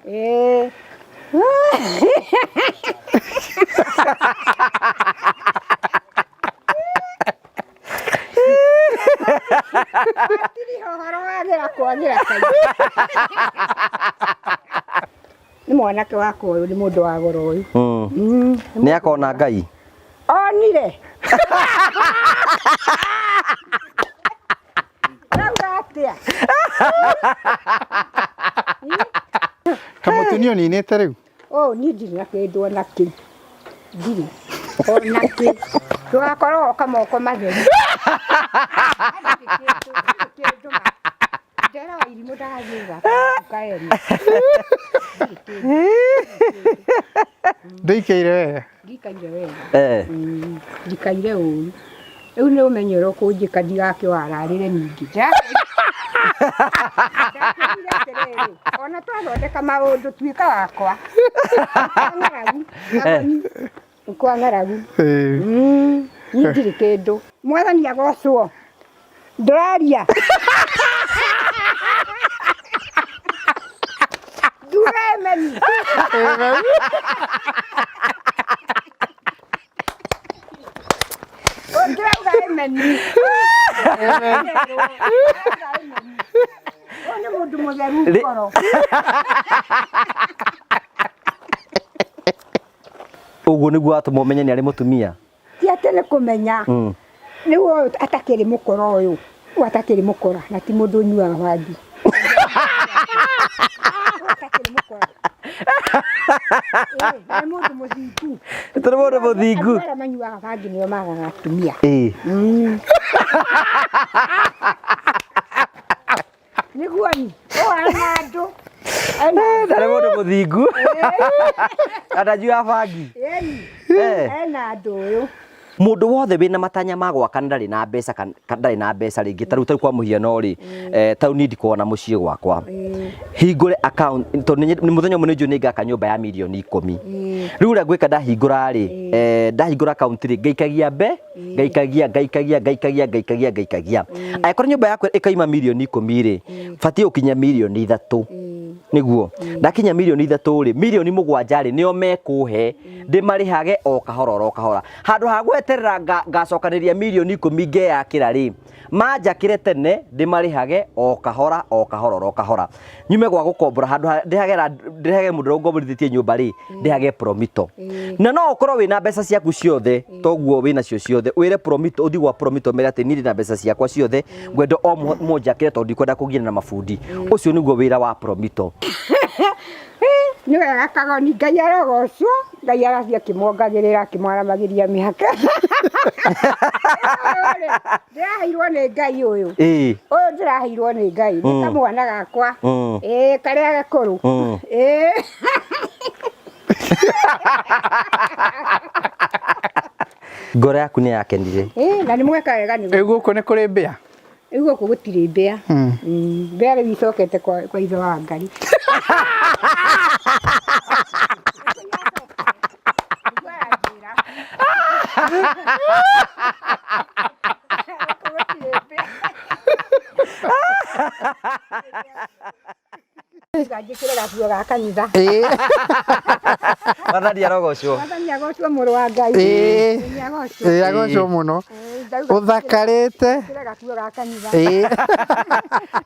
[SPEAKER 3] Hatirĩ ũhoro wagĩra kwagĩra kaingĩ. Nĩ mwanake wakwa ũyũ, nĩ mũndũ wa goro ũyũ.
[SPEAKER 1] Nĩ akona Ngai?
[SPEAKER 3] Onire. Rauga atĩa?
[SPEAKER 2] Kamũtu nĩ ũninĩte rĩu?
[SPEAKER 3] Oh, niĩ ndirĩ na kĩndũ ona kĩ. Ndirĩ. Ona kĩ. Ndũgakorwo woka moko matheri. Ndirĩ kĩndũ, ndirĩ kĩndũ ma. Ndera wa irimũ ndagathiĩ gũthaka nduka ene. Ndirĩ kĩndũ.
[SPEAKER 2] Ndũikaire wega?
[SPEAKER 3] Ndikaire wega.
[SPEAKER 1] Eh.
[SPEAKER 3] Ndikaire ũru. Rĩu nĩ ũmenye ũrĩa ũkũnjĩka ndigakĩwararĩre ningĩ. Ndakwĩrire atĩrĩrĩ, ona twathondeka maũndũ tuĩka wakwa. Kwa ng'aragu, kwa ng'aragu. Niĩ ndirĩ kĩndũ. Mwathani agocwo. Ndũraria. Nduga emeni. Ndĩrauga emeni. Ndĩrauga emeni. Ũyũ nĩ mũndũ mũtheru ngoro.
[SPEAKER 1] Ũguo nĩguo watũma ũmenye nĩ arĩ mũtumia?
[SPEAKER 3] Ti atĩ nĩ kũmenya. Rĩu ũyũ atakĩrĩ mũkora ũyũ, ũyũ atakĩrĩ mũkora na ti mũndũ ũnyuaga bangi. Ũyũ atakĩrĩ mũkora. Ĩĩ, na nĩ mũndũ mũthingu.
[SPEAKER 1] Tondũ mũndũ mũthingu.
[SPEAKER 3] Andũ arĩa manyuaga bangi nĩo magaga atumia.
[SPEAKER 1] Ĩĩ.
[SPEAKER 3] Nĩguo ni, ũyũ ena andũ. Ena andũ.
[SPEAKER 1] Ndarĩ mũndũ mũthingu. Na ndanyuaga bangi.
[SPEAKER 3] Ĩni, ena andũ ũyũ.
[SPEAKER 1] Mũndũ wothe wĩna matanya ma gwaka na ndarĩ na mbeca ndarĩ na mbeca rĩngĩ tarĩu tarĩu kwa mũhiano rĩ, tarĩu niĩ ndikoragwo na mũciĩ gwakwa, hingũre account tondũ nĩ mũthenya ũmwe nĩ njũĩ nĩ ngaka nyũmba ya mirioni ikũmi. Rĩu ũrĩa ngwĩka ndahingũra rĩ, ndahingũra account rĩ, ngaikagia ngaikagia ngaikagia ngaikagia ngaikagia ngaikagia. Angĩkorwo nyũmba yakwa ĩkaima mirioni ikũmi rĩ, batiĩ gũkinya mirioni ithatũ. Nĩguo ndakinya mirioni ithatũ rĩ, mirioni mũgwanja rĩ, nĩo mekũhe ndĩmarĩhage o kahora oro kahora. Handũ ha gweterera ngacokanĩria mirioni ikũmi ngeyakĩra rĩ, manjakĩre tene ndĩmarĩhage o kahora o kahora oro kahora. Nyume gwa gũkombora handũ ha ndĩhage ndĩhage mũndũ ũrĩa ũngomborithĩtie nyũmba rĩ, ndĩhage promito. Na no ũkorwo wĩna mbeca ciaku ciothe toguo wĩnacio ciothe, wĩre promito, ũthiĩ gwa promito ũmere atĩ niĩ ndĩna mbeca ciakwa ciothe, ngwenda o mũnjakĩre tondũ ndikwenda kũgiana na mabundi. Ũcio nĩguo wĩra wa promito.
[SPEAKER 3] Nĩ wega Kagoni, Ngai arogocwo, Ngai arathiĩ akĩmuongagĩrĩra akĩmwaramagĩria mĩhaka. Ũyũ rĩ, ndĩraheirwo nĩ Ngai ũyũ. Ũyũ ndĩraheirwo nĩ Ngai, nĩ kamwana gakwa. Ĩĩ karĩa gakũrũ. Ĩĩ.
[SPEAKER 1] Ngoro yaku nĩ yakenire.
[SPEAKER 3] Ĩĩ, na nĩ mweka wega nĩ
[SPEAKER 2] Rĩu gũkũ nĩ kũrĩ mbĩa?
[SPEAKER 3] Rĩu gũkũ gũtirĩ mbĩa. Mbĩa rĩu icokete kwa ithe wa Ngai. Gũkũ gũtirĩ mbĩa. Njĩkĩre gakuo ga kanitha.
[SPEAKER 1] Mwathani arogocwo.
[SPEAKER 3] Mwathani agocwo mũrũ wa Ngai.
[SPEAKER 2] Ĩĩ.
[SPEAKER 3] Nĩ agocwo.
[SPEAKER 2] Ĩĩ agocwo mũno.
[SPEAKER 3] Ndauga
[SPEAKER 2] Ũthakarĩte.
[SPEAKER 3] njĩkĩre gakuo ga kanitha.
[SPEAKER 2] Ĩĩ.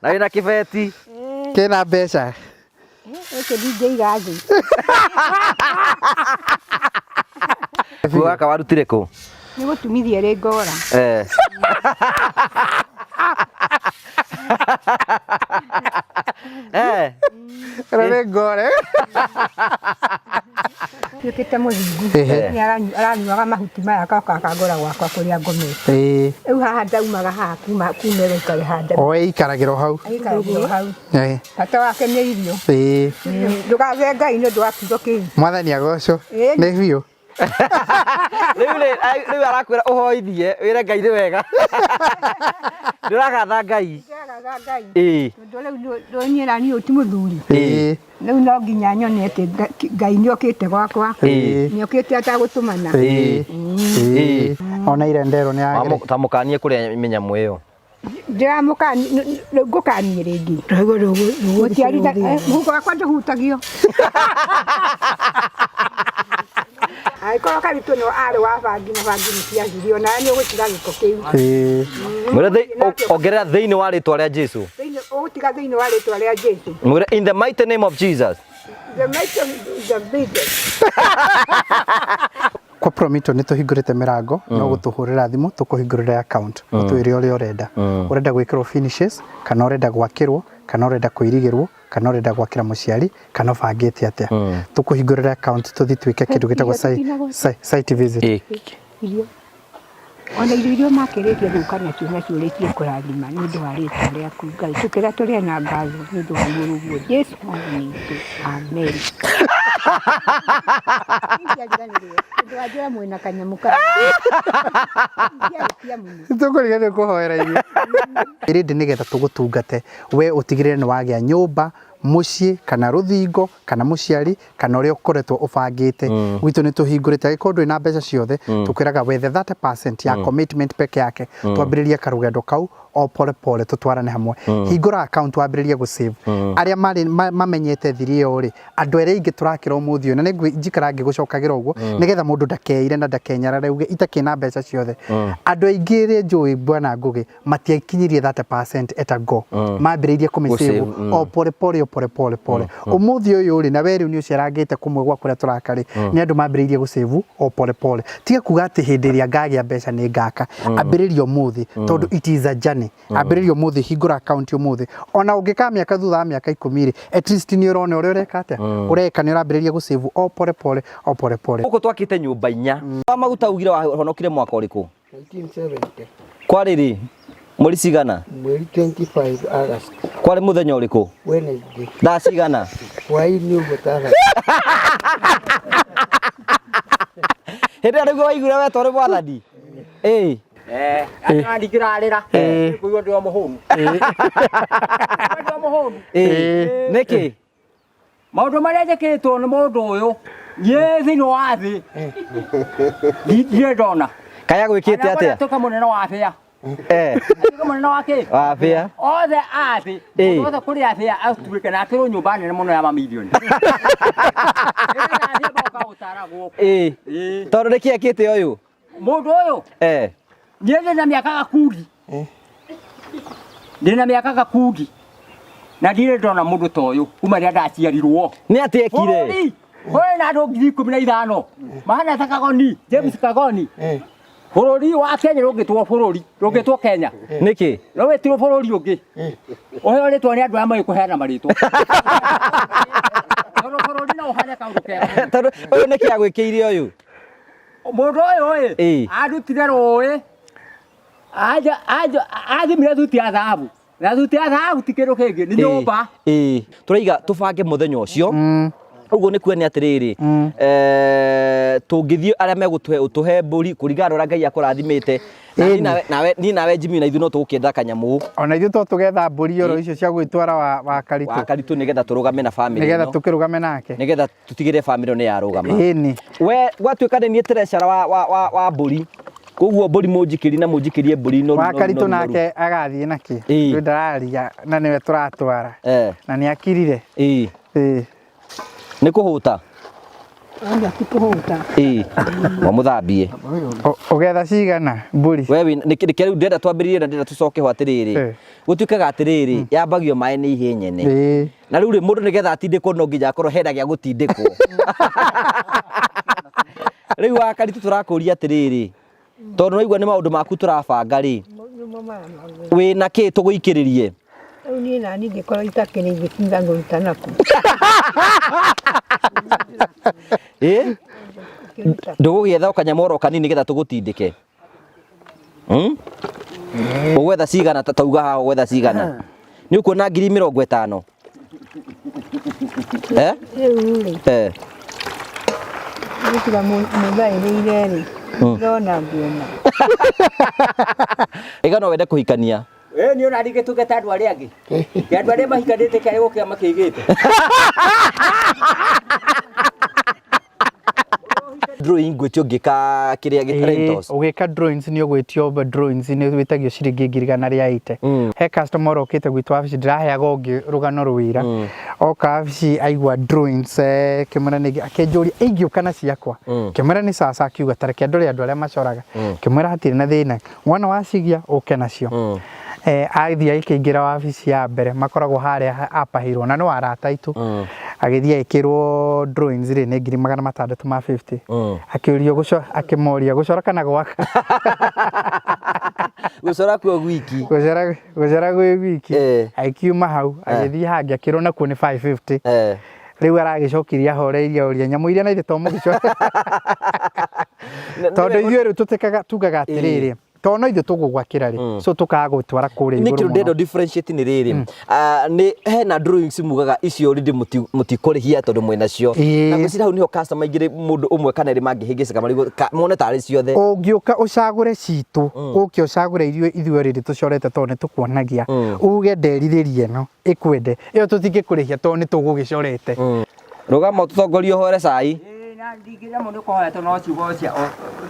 [SPEAKER 1] Na wĩna kĩbeti.
[SPEAKER 2] Kĩna mbeca.
[SPEAKER 3] Gĩkĩ ndingĩiga thĩ.
[SPEAKER 1] Gakuo gaka warutire kũ?
[SPEAKER 3] Nĩ gũtumithia ĩrĩ ngora.
[SPEAKER 2] Ĩno nĩ ngore.
[SPEAKER 3] Tuĩkĩte mũthingu. Nĩ aranyuaga mahuti maya agoka akangora gwakwa kũrĩa ngomete. Rĩu haha ndaumaga haha kuma kuma ĩgaikare haha.
[SPEAKER 2] O ĩikaragĩra o hau.
[SPEAKER 3] Ĩikaragĩra o hau. Bata wake nĩ irio. Ndũgathe Ngai nĩ ũndũ wa kiugo kĩu.
[SPEAKER 2] Mwathani agocwo. Nĩ biũ.
[SPEAKER 1] Rĩu rĩ, rĩu arakwĩra ũhoithie, wĩre Ngai nĩ wega. Ndũragatha Ngai.
[SPEAKER 3] Ndĩragatha Ngai.
[SPEAKER 1] Ĩĩ.
[SPEAKER 3] Tondũ rĩu niĩ na niĩ ti mũthuri.
[SPEAKER 2] Ĩĩ.
[SPEAKER 3] Rĩu no nginya nyone atĩ Ngai nĩ okĩte gwakwa.
[SPEAKER 1] Ĩĩ.
[SPEAKER 3] Nĩ okĩte atagũtũmana.
[SPEAKER 1] Ĩĩ.
[SPEAKER 2] Ĩĩ. Ona ira nderwo nĩ yagĩrĩire.
[SPEAKER 1] Ta mũkanie kũrĩa mĩnyamũ ĩyo.
[SPEAKER 3] Ndĩramũkania, rĩu ngũkanie rĩngĩ. Mũhuko wakwa ndũhutagio. Angĩkorwo Karitũ no arĩ wa bangi na bangi nĩ ciahirio, nawe nĩ ũgũtiga gĩko kĩu.
[SPEAKER 2] Ĩĩ.
[SPEAKER 1] Mwĩre ongerera thĩinĩ wa rĩtwa rĩa Jesu.
[SPEAKER 3] Ũgũtiga thĩinĩ wa rĩtwa rĩa Jesu.
[SPEAKER 1] Mwĩre in the mighty name of Jesus.
[SPEAKER 3] The mighty the biggest.
[SPEAKER 2] Kwa Promito nĩ tũhingũrĩte mĩrango, no gũtũhũrĩra thimũ tũkũhingũrĩre account, ũtwĩre ũrĩa ũrenda. Ũrenda gwĩkĩrwo finishes, kana ũrenda gwakĩrwo, kana ũrenda kũirigĩrwo, kana ũrenda gwakĩra mũciari, kana ũbangĩte atĩa. Tũkũhingũrĩre account tũthiĩ twĩke kĩndũ gĩtagwo site visit.
[SPEAKER 3] Irio. Ona irio iria ũmakĩrĩtie gũka nacio nacio ũrĩkie kũrathima nĩ ũndũ wa rĩtwa rĩaku Ngai. Tũkĩra tũrĩe na ngatho nĩ ũndũ wa mũrũguo Jesu Mwathani witũ. Amen. Ingĩariganĩrwo, tondũ wanjĩra mwĩna kanyamũ kau. Ingĩarĩkia mũno.
[SPEAKER 2] Tũkũriganĩrwo kũhoera irio. Rĩndĩ nĩgetha tũgũtungate we ũtigĩrĩre nĩ wagĩa nyũmba, mũciĩ kana rũthingo kana mũciari kana ũrĩa ũkoretwo ũbangĩte. Gwitũ nĩ tũhingũrĩte, angĩkorwo ndũrĩ na mbeca ciothe, tũkwĩraga wethe 30% ya commitment peke yake, twambĩrĩrie karũgendo kau o pole pole tũtwarane hamwe. Hingũra account wambĩrĩrie gũ save. Arĩa marĩ mamenyete thiri ĩyo rĩ, andũ arĩa aingĩ tũrakĩra ũmũthĩ ũyũ, na nĩ njikara ngĩgũcokagĩra ũguo, nĩgetha mũndũ ndakeire na ndakenyarare uge itakĩrĩ na mbeca ciothe. Andũ aingĩ rĩ njũĩ Bwana Ngũgĩ, matiakinyirie 30% at a go. Mambĩrĩirie kũmĩsave o pole pole o pole pole pole. Ũmũthĩ ũyũ rĩ, na we rĩu nĩ ũcerangĩte kũmwe gwa kũrĩa tũraka rĩ, nĩ andũ mambĩrĩirie gũsave o pole pole. Tiga kuga atĩ hĩndĩ ĩrĩa ngagĩa mbeca nĩ ngaka. Ambĩrĩria ũmũthĩ, tondũ it is a journey. Ambĩrĩria ũmũthĩ, hingũra account ũmũthĩ. Ona ũngĩka mĩaka thutha wa mĩaka 10 rĩ, at least nĩ ũrona ũrĩa ũreka atĩa? Ũreka nĩ ũrambĩrĩria gũsave o pole pole o pole pole.
[SPEAKER 1] Gũkũ twakĩte nyũmba inya. Wa maguta ugire wahonokire mwaka ũrĩkũ?
[SPEAKER 4] 1970.
[SPEAKER 1] Kwarĩ rĩ? Mweri cigana?
[SPEAKER 4] Mweri 25 August.
[SPEAKER 1] Kwarĩ mũthenya ũrĩkũ?
[SPEAKER 4] Wednesday.
[SPEAKER 1] Thaa cigana?
[SPEAKER 4] Hwaĩ-inĩ ũguo ta thaa.
[SPEAKER 1] Hĩndĩ ĩyo nĩguo waiguire wetwo nĩ Mwathani? Ĩĩ.
[SPEAKER 5] Ata ndingĩrarĩra kũigua ndĩ o mũhũnu. Ndĩ o mũhũnu.
[SPEAKER 1] Ĩĩ. Nĩkĩ?
[SPEAKER 5] Maũndũ marĩa njĩkĩtwo nĩ mũndũ ũyũ niĩ thĩinĩ wa thĩ ndirĩ ndona.
[SPEAKER 1] Kaya gwĩkĩte atĩa?
[SPEAKER 5] Atuĩka mũnene wa bĩa. Atuĩka mũnene wa kĩ?
[SPEAKER 1] Wa bĩa.
[SPEAKER 5] Othe a thĩ. Mũndũ wothe kũrĩ a bĩa atuĩke na akĩrwo nyũmba nene mũno ya mamirioni.
[SPEAKER 1] Tondũ nĩkĩ ekĩte ũyũ?
[SPEAKER 5] Mũndũ ũyũ? Niĩ ndĩna mĩaka gakundi. Ndĩna mĩaka gakundi. Na ndirĩ ndona mũndũ ta ũyũ kuma rĩrĩa ndaciarirwo.
[SPEAKER 1] Nĩ atĩa ekire?
[SPEAKER 5] Kũrĩ na andũ 15,000 mahana ta Kagoni, James Kagoni. Bũrũri wa Kenya ndũngĩtwo bũrũri, ndũngĩtwo Kenya.
[SPEAKER 1] Nĩkĩ?
[SPEAKER 5] No wĩtirwo bũrũri ũngĩ. Ũheo rĩtwa nĩ andũ arĩa moĩ kũheana marĩtwa. Tondũ bũrũri no ũhane kaũndũ kega.
[SPEAKER 1] Tondũ ũyũ nĩkĩ agwĩkĩire ũyũ?
[SPEAKER 5] Mũndũ ũyũ ĩ, andutire rũĩ. Athimire thuti ya thahabu. Na thuti ya thahabu ti kĩndũ kĩngĩ, nĩ nyũmba.
[SPEAKER 1] Ĩĩ, tũraiga tũbange mũthenya ũcio. Ũguo nĩ kuona atĩrĩrĩ, tũngĩthiĩ arĩa megũtũhe ũtũhe mbũri kũringana na ũrĩa Ngai akũrathimĩte. Na niĩ nawe Jimmy na ithuĩ no tũgũkĩenda kanyamũ.
[SPEAKER 2] Ona ithuĩ to tũgetha mbũri oro icio cia gwĩtwara wa Karitũ.
[SPEAKER 1] Wa Karitũ nĩgetha tũrũgame na famĩlĩ ĩno.
[SPEAKER 2] Nĩgetha tũkĩrũgame nake.
[SPEAKER 1] Nĩgetha tũtigĩrĩre famĩlĩ ĩno nĩ yarũgama.
[SPEAKER 2] Ĩni.
[SPEAKER 1] We gwatuĩka nĩ niĩ treasurer wa mbũri. Koguo mbũri mũnjikĩrie na mũnjikĩrie mbũri noru
[SPEAKER 2] Wa Karitũ nake agathiĩ nakĩ? Rĩu ndararia na nĩwe tũratwara. Na nĩ akirire.
[SPEAKER 1] Ĩĩ. Nĩ kũhũta?
[SPEAKER 3] Anja ti kũhũta.
[SPEAKER 1] Ĩĩ. Wamũthambie.
[SPEAKER 2] Ũgetha cigana mbũri?
[SPEAKER 1] We wĩ nĩ rĩu ndĩrenda twambĩrĩrie na ndĩrenda tũcoke ho atĩrĩrĩ. Gũtuĩkaga atĩrĩrĩ, yambagio maĩ nĩ ihĩĩ nyene. Na rĩu rĩ mũndũ nĩgetha atindĩkwo no nginya akorwo hena gĩa gũtindĩkwo. Rĩu wa Karitũ tũrakũria atĩrĩrĩ, tondũ waigua nĩ maũndũ maku tũrabanga rĩ, wĩna kĩ tũgũikĩrĩrie?
[SPEAKER 3] Rĩu niĩ nani ingĩkorwo itakĩrĩ ingĩtinda ngũruta nakũ?
[SPEAKER 1] Ĩ? Ndũgũgĩetha o kanyamũ oro kanini nĩgetha tũgũtindĩke? Ũgwetha cigana tauga haha ũgwetha cigana? Nĩ ũkuona 50,000?
[SPEAKER 3] Rĩu rĩ. Gũtiga mũthaĩrĩire rĩ, ndĩrona nguona.
[SPEAKER 1] Ĩga no wende kũhikania?
[SPEAKER 5] Ĩ niĩ ona ndingĩtuĩka ta andũ arĩa angĩ. Ke andũ arĩa mahikanĩtie kĩarĩ gũkĩa makĩigĩte.
[SPEAKER 1] Drawing ngwĩtio ngĩka kĩrĩa gĩ rentals.
[SPEAKER 2] Ũgĩka drawings nĩ ũgwĩtio drawings nĩ wĩtagio ciringi 180,000. He customer ũrokĩte gwitũ wabici ndĩraheaga ũngĩ rũgano rwĩra. Oka wabici aigua drawings kĩmwĩra nĩ akĩnjũria ingĩũka na ciakwa. Kĩmwĩra nĩ sawa sawa akiuga ta reke ndore andũ arĩa macoraga. Kĩmwĩra hatirĩ na thĩna. Wona wacigia ũke nacio. Athiĩ agĩkĩingĩra wabici ya mbere makoragwo harĩa apahirwo na no arata aitũ, agĩthiĩ agĩkĩrwo drawings rĩ nĩ 650,000. Akĩũrio akĩmoria gũcora kana gwaka.
[SPEAKER 1] Gũcora kuo gwiki.
[SPEAKER 2] Gũcora gũcora gwĩ wiki. Agĩkiuma hau agĩthiĩ hangĩ akĩrwo nakuo nĩ 550. Rĩu aragĩcokirie ahoreirie ũria nyamũ iria na ithe to mũgĩcora, tondũ ithuĩ rĩu tũtĩkaga tugaga atĩrĩrĩ, tondũ no ithuĩ tũgũgwakĩra rĩ, so tũkaga gũtwara kũrĩa
[SPEAKER 1] nĩ
[SPEAKER 2] igũrũ
[SPEAKER 1] kĩndũ ndĩrenda
[SPEAKER 2] mũno.
[SPEAKER 1] Differentiate nĩ rĩrĩ, nĩ hena drawings mugaga icio already mũtikũrĩhia tondũ mwĩnacio. Na ngwĩciria hau nĩho customer aingĩ mũndũ ũmwe kana erĩ mangĩhĩngĩcĩka marigwo mone tarĩ ciothe.
[SPEAKER 2] Ũngĩũka ũcagũre citũ, ũke ũcagũre irio ithuĩ already tũcorete, tondũ nĩ tũkuonagia, uge nderirĩria ĩno ĩkwende ĩyo, tũtingĩkũrĩhia tondũ nĩ tũgũgĩcorete.
[SPEAKER 1] Rũgama ũtũtongorie ũhore cai.
[SPEAKER 5] Na ndingĩremwo nĩ kũhoya tondũ no ciugo cia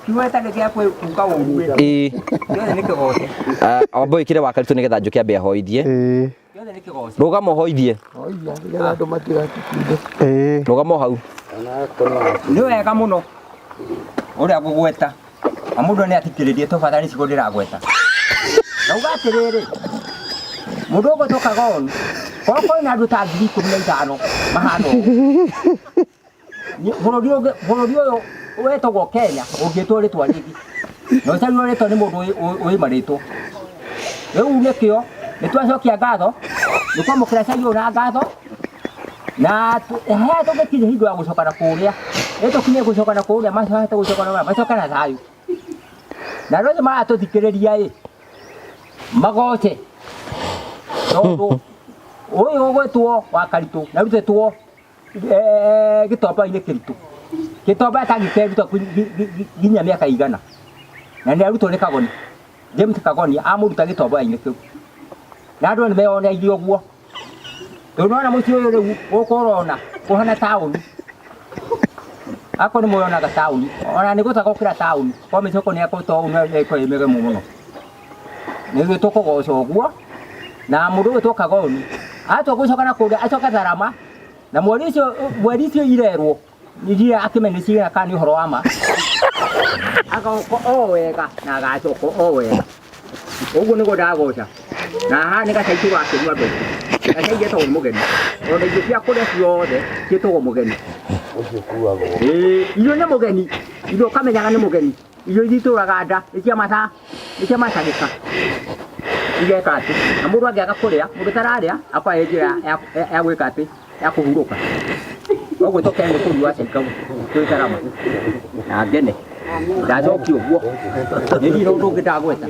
[SPEAKER 5] kiugo gĩtarĩ gĩa kuga ũru. Gĩothe nĩ kĩgoce.
[SPEAKER 1] Amba wĩkĩre wa karitũ nĩgetha njũke ambe ahoithie.
[SPEAKER 5] Gĩothe nĩ kĩgoce.
[SPEAKER 1] Rũgama ũhoithie.
[SPEAKER 4] Oia nĩgetha andũ matigatũkunde.
[SPEAKER 1] Rũgama o hau.
[SPEAKER 5] Nĩ wega mũno ũrĩa ngũgweta na mũndũ nĩ atikĩrĩrie tũbata nĩ ciugo ndĩragweta. Ndauga atĩrĩrĩ, mũndũ ũgwĩtwo Kagoni, korwo kwĩna andũ ta 15,000 mahana ũguo, bũrũri ũyũ wetagwo Kenya ũngĩtwo rĩtwa rĩngĩ na ũcarirwo rĩtwa nĩ mũndũ wĩ marĩtwa. Rĩu nĩkĩo nĩ twacokia ngatho nĩ kwamũkĩra cai ũyũ na ngatho na harĩa tũngĩkinya hingo ya gũcoka na kũrĩa, ĩ tũkinye gũcoka na kũrĩa, macoke gũcoka na kũrĩa, macoke na thayũ, na andũ othe maratũthikĩrĩria ĩ magoce tondũ ũyũ ũgwĩtwo wa Karitũ na arutĩtwo gĩtomba-inĩ kĩritũ, gĩtomba atangĩkeruta nginya mĩaka igana, na nĩ arutwo nĩ Kagoni, James Kagoni amũruta gĩtomba-inĩ kĩu, na andũ nĩ meyoneire ũguo. Rĩu nĩwona mũciĩ ũyũ rĩu gũkũ ũrona kũhana taũni, akorwo nĩ mũyonaga taũni, ona nĩ gũta gũkĩra taũni kwa mĩcoko nĩ akũtwo ũũ nĩ ĩkorwo ĩ mĩgemu mũno. Nĩguo tũkũgoca ũguo na mũndũ ũgwĩtwo Kagoni atua gũcoka na kũrĩa acoke Tharama na mweri ũcio, mweri icio irerwo iria akĩmenye cigana kana nĩ ũhoro wa ma, agoka o wega na agacoka o wega. Ũguo nĩguo ndagoca. Na haha nĩ gacai tũrakĩnyua andũ aitũ. Gacai getagwo nĩ mũgeni, ona irio cia kũrĩa ciothe ciĩtagwo mũgeni.
[SPEAKER 4] Ũcio ũkuagwo.
[SPEAKER 5] Ĩĩ, irio nĩ mũgeni, irio ũkamenyaga nĩ mũgeni. Irio iria itũraga nda nĩ cia mathaa, nĩ cia macagĩka igeka atĩ na mũndũ angĩaga kũrĩa, mũndũ ũtararĩa akoragwo ĩ njĩra ya gwĩka atĩ ya kũhurũka. Koguo tũkene nĩ kũnyua cai kau twĩ Tharama na ngene ndacokia ũguo nĩ ndirĩ ũndũ ũngĩ ndagweta.